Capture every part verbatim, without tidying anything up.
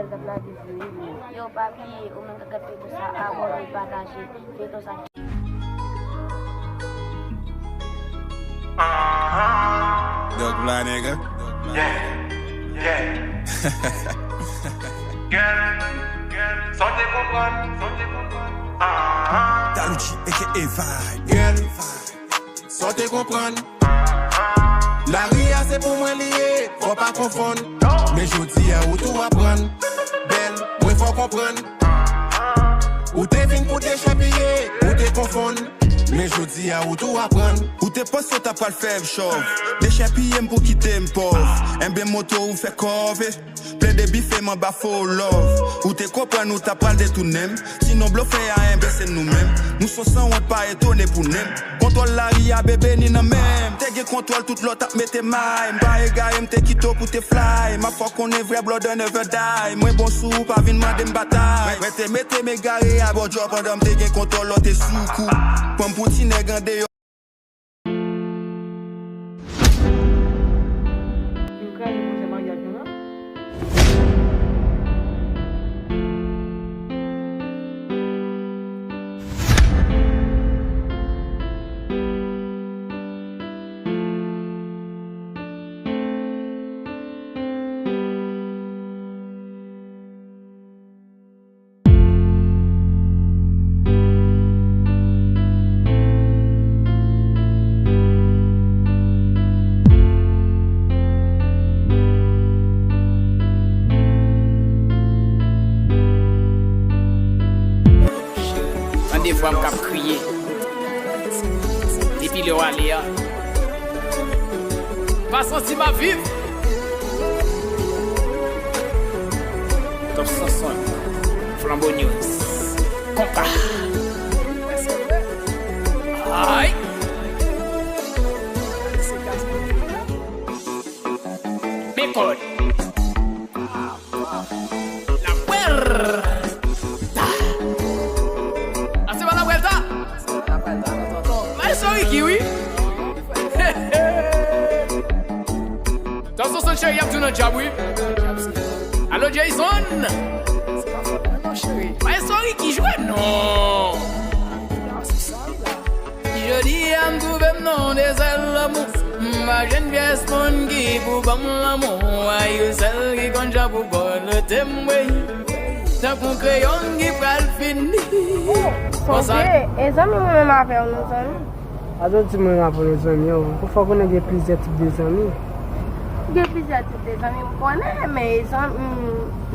Yo, pa bliye, ou menm k ap gade feyton sa, abòne, pataje feyton sa. Doc Fly, nigga. Yeah, yeah. Girl, girl, sa w te konprann, sa w te konprann. Ah, ah. Daluchi, A K A Vibe. Girl, sa w te konprann. Lari a se pou mwen li ye, fò pa konfonn. Men jodi a ou tou aprann. Bèl, mwen fò konprann. Ou te vin pou dechèpiye, ou te konfonn. Men jodi a ou tou aprann. Ou te panse w ta pral fè m chòv. Dechèpiye m pou kite m pòv. Enben moto ou fè kòve. Plede bife m anba fo love. Ou te konprann ou ta pral detounen m. Ti non blofè a enben se nou menm. Nou son sanwont pa etone pou nenm. Kontwòl lari a bebe ni nan men m. Te gen kontwòl tout lòt ap mete may. M pa egare m te kite w pou te fly. M ap fè w konnen vrè blood never die. Mwen bon sou ou pa vin mande m batay. Mwen te mete m egare a bò djò pandan m te gen kontwòl lòt e sou kou. Pran m pou ti nèg andeyò. Vin kraze pwojè maryaj nou an. Tande vwa m k ap kriye. Depi lè w ale a, pa santi m ap viv. Top Sonson, Flambeau News, Konpa. Ay! Men kòd. La Vuelta. A se pa La Vuelta. Maestro Ricky, wi. Top Sonson Cheri ap tou nan djab, wi. Alo, Jason. Maestro Ricky jwe, non. Jodi a m twouve m nan yon dezè lanmou. M pa jwenn pyès moun ki pou ban m lanmou. A yon sèl ki konn jan pou bòlote m, wi. Tankou kreyon ki pral fini. Konsa. Sonje, e zanmi mwen menm avè w nou zanmi. Atò di mwen avè w nou zanmi, o. Ou fò konnen gen plizyè tip de zanmi. Gen plizyè tip de zanmi m konnen, men e zanmi, m,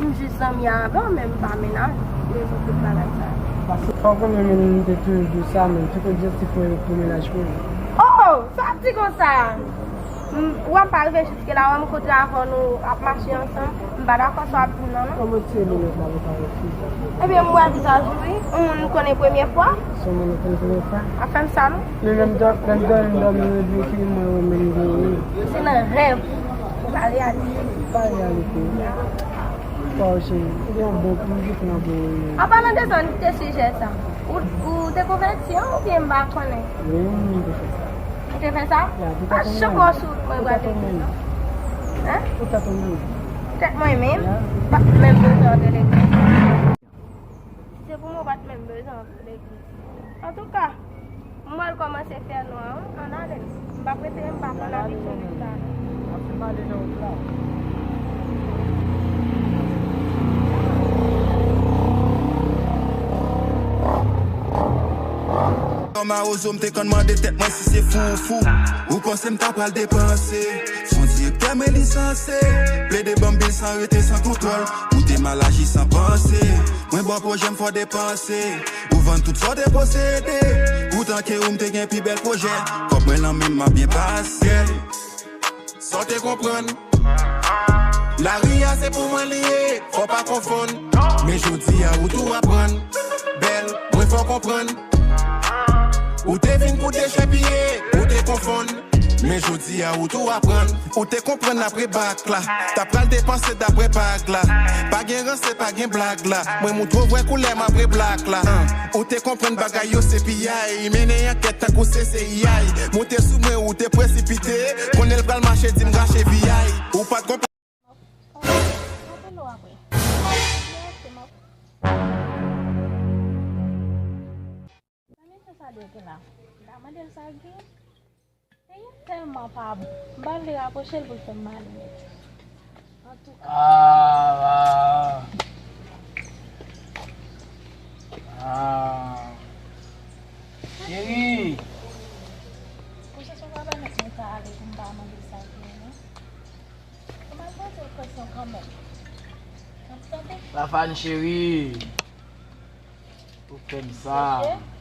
m jis zanmi avè w, men m pa mennaj. Rezon tout bagay sa. Paske fò w konnen, men m te toujou di w sa, men tout objektif mwen yo pou mennaj mwen. Oh! Sa w ap di konsa? M, w ap pa rive jiske la, w ap kontre avè w, nou ap mache ansanm. M pa dakò sa w ap di m nan, non. Kòman ti e bonè pa repareti sa? Ebyen, m wè vizaj ou, wi. Yon moun m konnen premye fwa. Se yon moun ou konnen premye fwa? Ap fè m sa, non? Men menm dò-, menm dòmi, m dòmi, m reveye, mwen wè menm gen ou. Se nan rèv, se pa reyalite. Se pa reyalite. Waw, cheri, ou gen yon bon piblik nan bon. An palan de sa, nou kite sijè sa. Ou, ou te konvèti an oubyen m pa konnen? Wi, m te fè sa. Ou te fè sa? Ya, tout a ton mari. A chan sou mwen pral legliz, non? Hein? Tout a ton mari. Tèt mwen menm? Ya. Pa t menm bezwen antre legliz. Si se pou mwen, ou pa t menm bezwen antre legliz. Antouka, m wè l kòmanse fè nwa, wi. Ann ale. M pa prefere m pa konn abitye nèg sa. N ap fè pale nan wout la. Mawozo, m te konn mande tèt mwen si se fou ou fou. Ou panse m ta pral depanse? Son direktè, men li sanse plede ban m bil san rete, san kontwòl. Ou te mal aji san panse. Mwen ba w pwojè m fò depanse. Ou vann tout sa w te posede. Poutan ke ou m te gen pi bèl pwojè. Kòb mwen lan men m, m ap byen pase. Sa w te konprann? Lari a se pou mwen li ye, fò pa konfonn. Men jodi a ou tou aprann. Bèl, mwen fò konprann. Ou te vin pou dechèpiye, ou te konfonn. Men jodi a ou tou aprann. Ou te konprann apre bak la. Ta pral depanse daprè bag la. Pa gen ranse, pa gen blag la. Mwen moutre w vrè koulè m apre blak la. An, ou te konprann bagay yo se piyay. Mennen ankèt tankou se C I A. Monte sou mwen ou te presipite. Konnen l pral mache di m rache V I. Ou pa t konprann. Apele w apre. Gade ki la. M ta mande l sa l gen. Peyi a tèlman pa bon. M pa vle rapwoche l pou l fè m mal nèt. Antouka. Ah, ah. Ah. Cheri. Pou se sou papa nèt mwen ta ale pou m ta mande sa l gen non. Kòman l poze l kesyon kanmenm? N ap tande? Fafane cheri. Ou fè m sa. Mesye.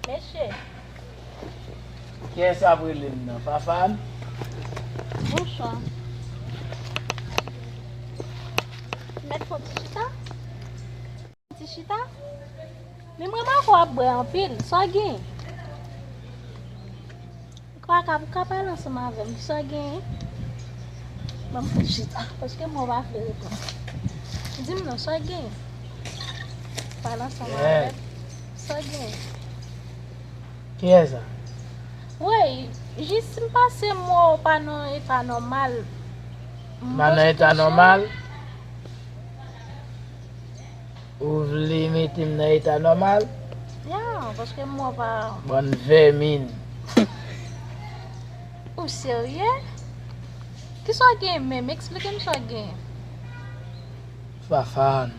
Mesye. Kiyès ap rele m nan? Fafane? Bonswa. Mèt fè yon ti chita? Ti chita? Men m remake w ap bwè anpil. Sa w gen? Ou pa ka, ou ka pale ansanm avè m. Sa w gen? Ban m fè chita. Paske mwen pa vle reponn. Di m non, sa w gen? Pale ansanm avè m. Sa w gen? Kiyès sa? Wi, jis m pase m wè w pa nan eta nòmal. M pa nan eta nòmal? Ou vle mete m nan eta nòmal? Ya, paske m wè w pa. Bann vèmin. Ou serye? Kisa w gen menm? Eksplike m sa w gen. Fafane.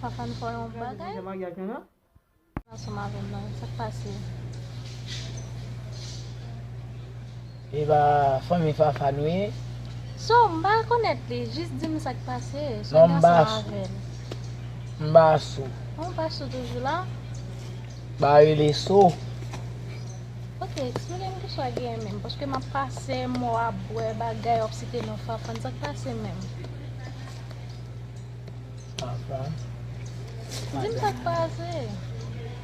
Fafane fè yon bagay? Ansanm avè m nan, sa k pase? E pa fanmi Fafane ou ye? So, m pa rekonèt li, jis di m sa k pase. So, non, m pa sou. M pa sou. Ou pa sou toujou la? M pa rele sou. Ok, eksplike m kisa w gen menm, paske m ap pase, m wè w ap bwè bagay, w ap site non Fafane, sa k pase menm? Fafane. Di m sa k pase.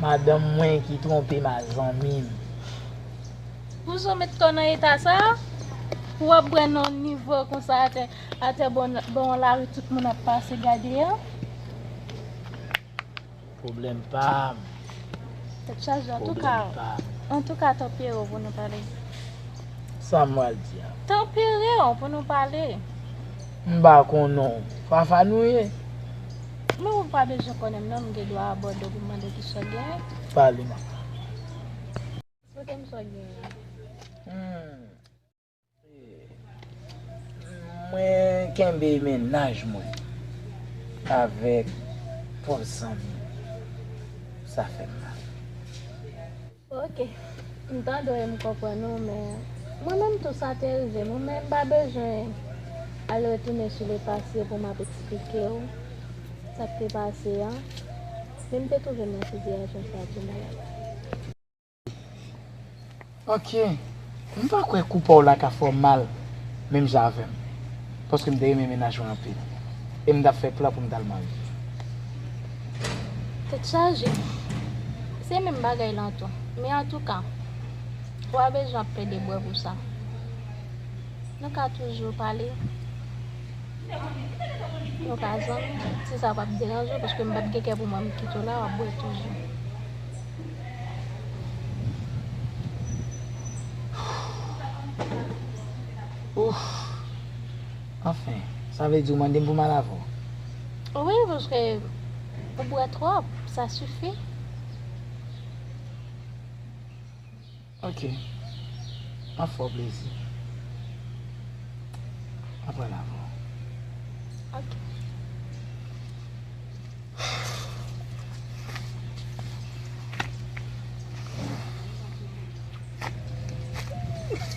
Madanm mwen ki twonpe m a zanmi m. Pou sa w met kò w nan eta sa? Pou w ap bwè nan nivo konsa atè, atè bò, bò yon lari tout moun ap pase gade a? Pwoblèm pa m. Tèt chaje, antouka, antouka, tanpri pou nou pale. Sa m pral di a? Tanpri pou nou pale. M pa konnen w. Fafane ou ye? Men ou pa bezwen konnen m non, m gen dwa abòde w pou m mande w kisa w genyen. Pale m. Eksplike m sa w genyen. Hmm. Mwen kenbe mennaj mwen avèk twòp zanmi. Sa fè m mal. Ok. M tande w e m konprann ou, men mwen menm tou sa te rive m, men m pa bezwen al retounen sou le pase pou m ap eksplike w sa k te pase a. Men m te twouve m nan sitiyasyon sa pou malad. Ok. M pa kwè kou pa w la ka fè w mal menm jan avè m. Paske m te renmen mennaj mwen anpil. E m t ap fè plan pou m t al marye. Tèt chaje. Se menm bagay lan tou. Men antouka, ou pa bezwen ap plede bwè pou sa. Nou ka toujou pale. Nou ka zanmi, si sa p ap deranje w, paske m p ap gen kè pou mwen m kite w la, w ap bwè toujou. Ouf. Anfen, sa vle di w mande m pou m al avè w? Wi, paske ou bwè twòp, sa sifi. Ok. M ap fè w plezi. M ap pran l avè w. Ok.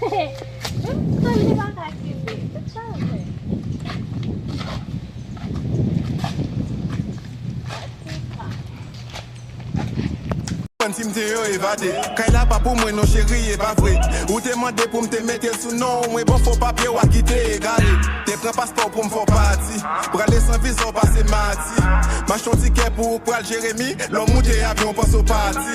Menm sèl li pa ka kenbe. Tout sa l fè. Pati pa. Konn si m te yo evade. Kay la pa pou mwen non cheri, e pa vre. Ou te mande pou m te mete l sou non w, mwen ban fo papye w a kite egare. Te pran paspò w pou m fè w pati. Prale san viza w pase madi. M achte yon tikè pou ou pral Jeremi. Lè w moute avyon w panse w pati.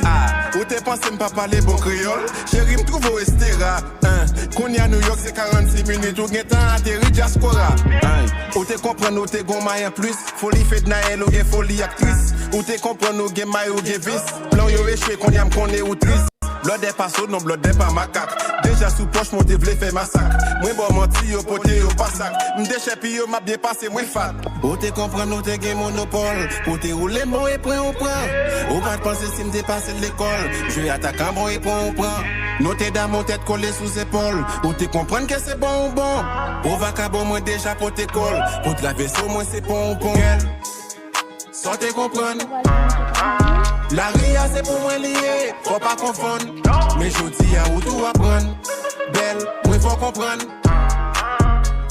Ou te panse m pa pale bon kreyòl. Cheri m twouve w estera. Hein. Kounye a New York se karannsis minit ou gentan ateri dyaspora. Hein. Ou te konprann ou te gon may anplis. Foli Fednaelle ou gen foli aktris. Ou te konprann ou gen may ou gen vis. Plan w yo echwe kounye a m konnen ou tris. Blòdè pa sonon, blòdè pa makak. Deja sou pòch mwen te vle fè masak. Mwen ba w manti, yo pote yo pa sak. M dechèpiye yo, m ap byen pase, mwen fat. Ou te konprann nou te gen monopòl. Pou te woule mò e pran ou pran. Ou pa t panse si m te pase l lekòl. Jwe atakan bon e pran ou pran. Nou te damou tèt kole sou zepòl. Ou te konprann ke se bon ou bon. Pou vakabon mwen deja pote kòl. Pou travèse w mwen se pon ou pon. Sa w te konprann. Lari a se pou mwen li ye, fò pa konfonn. Men jodi a ou tou aprann. Bèl, mwen fò konprann.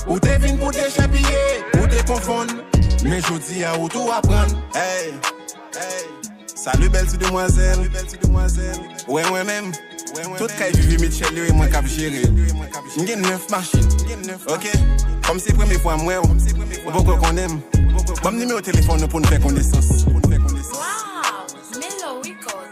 Ou te vin pou dechèpiye, ou te konfonn. Men jodi a ou tou aprann. Hey, hey. Salut belle ti demoiselle. Wè mwen menm. Tout kay Vivi Mitchell yo e mwen k ap jere. M gen nèf machin. Ok? Kòm se premye fwa m wè w, ou poko konnen m. Ban m nimewo telefòn ou pou n fè konesans. Wow! Melo Record.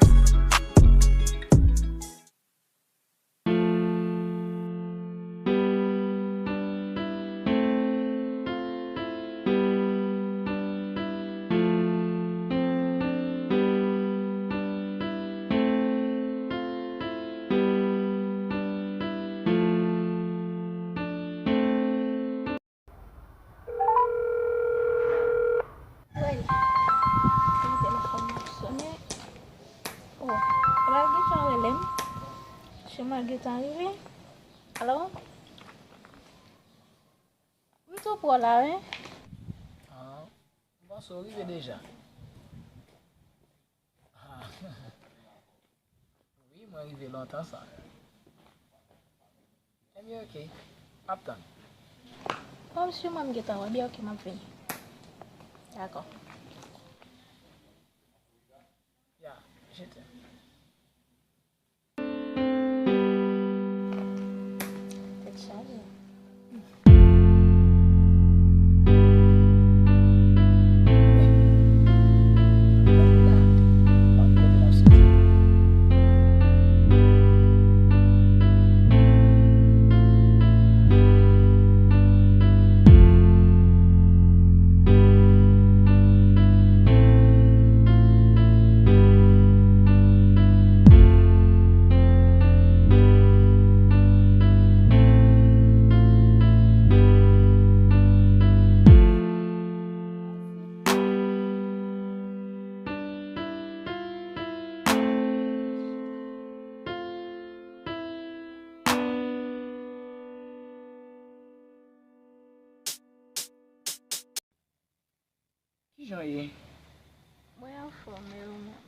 Wi. Telefòn nan sonnen. Oh, epa l gentan rele m. Chema gentan rive. Alo? M tou pran la, wi. Ah, m panse w rive deja. Ah. Wi, mwen rive lontan sa. Ebyen, ok. M ap tann. Bon, si mwen m gentan wè, byen, ok, m ap vini. Dakò. Ya, je t'aime. Tèt chaje. Kijan w ye? Mwen anfòm, e ou menm?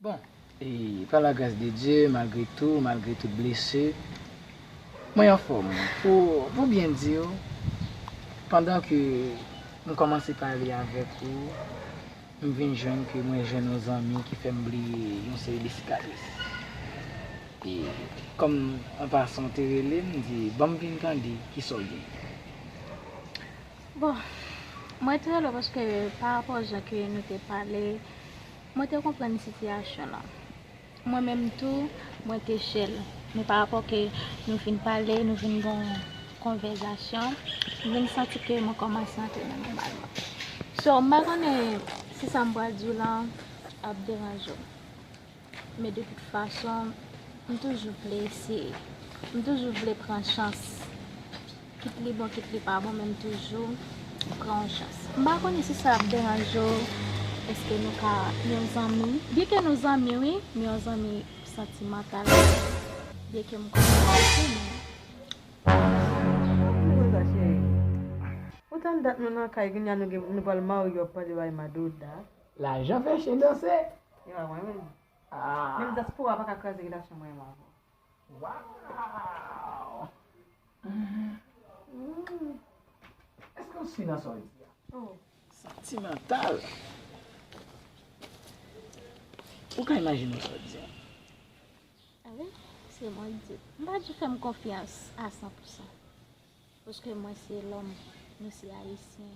Bon, e, pa la gras de Dye, malgre tou, malgre tout blese, mwen anfòm. Pou, pou byen di w, pandan ke m kòmanse pale avèk ou, m vin jwenn ke mwen jwenn yon zanmi ki fè m bliye yon seri de sikatris. E, kòm an pasan w te rele m, m di, ban m vin tande kisa w gen. Bon, mwen te rele w paske pa rapò jan ke nou te pale, mwen te konprann sitiyasyon lan. Mwen menm tou, mwen te chèl. Men pa rapò ke nou fin pale, nou fin gon konvèzasyon, m vin santi ke mwen kòmanse antre nan nòmalman. So, m pa konnen si sa m pral di w lan ap deranje w. Men de tout fason, m toujou vle eseye. M toujou vle pran chans. Kit li bon, kit li pa bon, men m toujou pran yon chans. M pa konnen si sa ap deranje w. Èske nou ka yon zanmi? Byen ke nou zanmi, wi, men yon zanmi santimantal. Byen ke m konnen w ap renmen. Ou tann dat nou nan kay, kounye a nou gen, nou pral marye, w ap pale bay Madoda. Lajan fè chen danse. E pa mwen menm. Ah. Menm dyaspora pa ka kraze relasyon mwen menm avè w. Wow! Mm. Èske w si nan sa w di a? Oh. Santimantal. Ou ka imajine w sa w di a? A wi, se mwen k di. M pa di fè m konfyans a san pou san. Paske mwen se lòm, nou se ayisyen,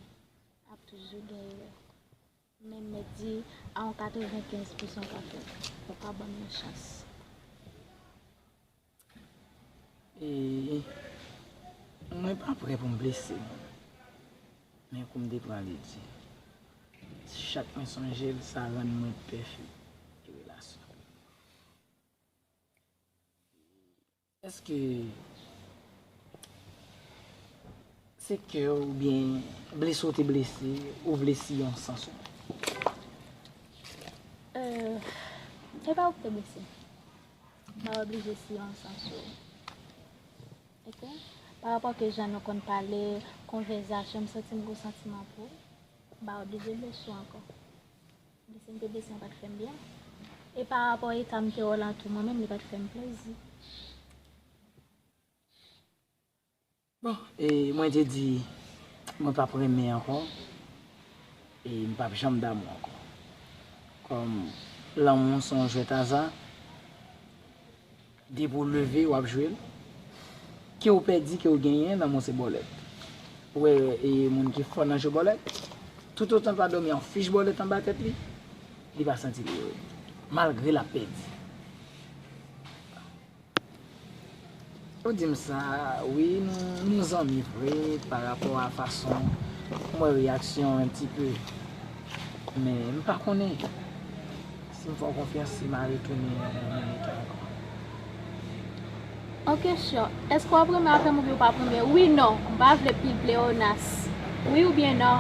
ap toujou gen erè. Men m mèt di a yon katrevenkenz pou san ka fèt. Fò w ka ban m yon chans. E, mwen pa prè pou m blese moun. Men kou m te pran li di, chak mwen sonje l, sa rann mwen pè fi relasyon. Èske se kè w oubyen blese w te blese, ou vle siye yon sans ou? Euh, e pa ou ki te blese m. M pa oblije siye yon sans ou. Ok? Pa rapò ke jan nou konn pale, konvèsasyon, m santi m gon santiman pou ou. M pa oblije blese w ankò. Blese m te blese an pa t fè m byen. E pa rapò eta m te wè w lan tou, mwen menm li pa t fè m plezi. Bon, e mwen te di mwen p ap renmen ankò, e m p ap janm damou ankò. Kòm lanmou se yon jwèt aza, depi w leve w ap jwe l. Ke w pèdi, ke w genyen, lanmou se bòlèt. Ou wè, e moun ki fò nan jwe bòlèt, toutotan l pa dòmi yon fich bòlèt anba tèt li, li pa santi li ere, malgre l ap pèdi. Ou di m sa, wi, nou, nou zanmi vre pa rapò a fason m wè reyaksyon an ti pe. Men m pa konnen si m fè w konfyans, si m a retounen nan menm eta ankò. Ok, sure. Èske w ap renmen avè m oubyen w p ap renmen? Wi, non. M pa vle pil pleonas. Wi oubyen non?